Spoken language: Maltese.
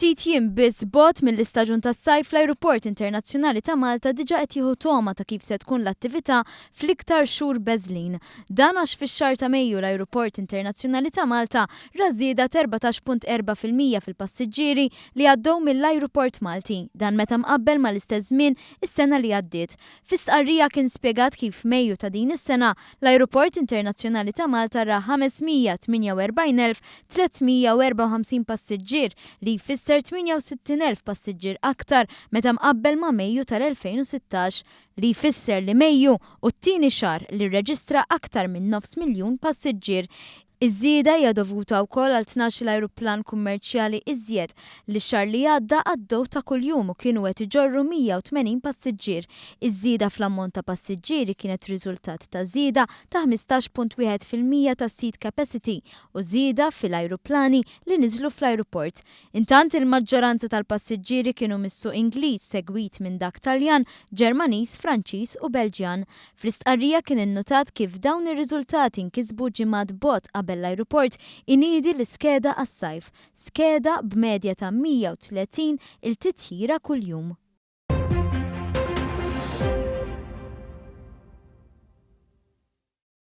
Ftit jiem biss bogħod mill-istaġun tas-sajf l-Ajruport Internazzjonali ta' Malta diġà qed jieħu togħma ta' kif se tkun l-attività fl-iktar xhur beżlin. Dan għax fix-xahar ta' Mejju l-Ajruport Internazzjonali ta' Malta ra żieda t'14.4% fil-passiġġieri li għaddew mill-ajruport Malti, dan meta mqabbel mal-istess żmien is-sena li għaddiet. Fi stqarrija kien spjegat kif f'Mejju ta' din is-sena l-Ajruport Internazzjonali ta' Malta ra 548,354 passiġġier li jfisser 68,000 passiġġier aktar meta mqabbel ma' Mejju tal-2016, li jfisser li Mejju hu t-tieni xahar li rreġistra aktar minn nofs miljun passiġġier. Iż-żieda hija dovuta wkoll għal 12-il ajruplan kummerċjali iżjed li x-xahar li għadda għaddew ta' kuljum u kienu qed iġorru 180 passiġġier. Iż-żieda fl-ammont ta' passiġġieri kienet riżultat ta' żieda ta' 15.1% tas-seat capacity u żieda fil-ajruplani li niżlu fl-ajruport. Intant il-maġġoranza tal-passiġġieri kienu mis-suq Ingliż segwit minn dak Taljan, Ġermaniż, Franċiż u Belġjan. Fl-istqarrija kien innutat kif dawn ir-riżultati nkisbu ġimgħat bogħod qabel l-ajruport iniedi l-iskeda għas-sajf, skeda b'medja ta' 130 il titjira kuljum.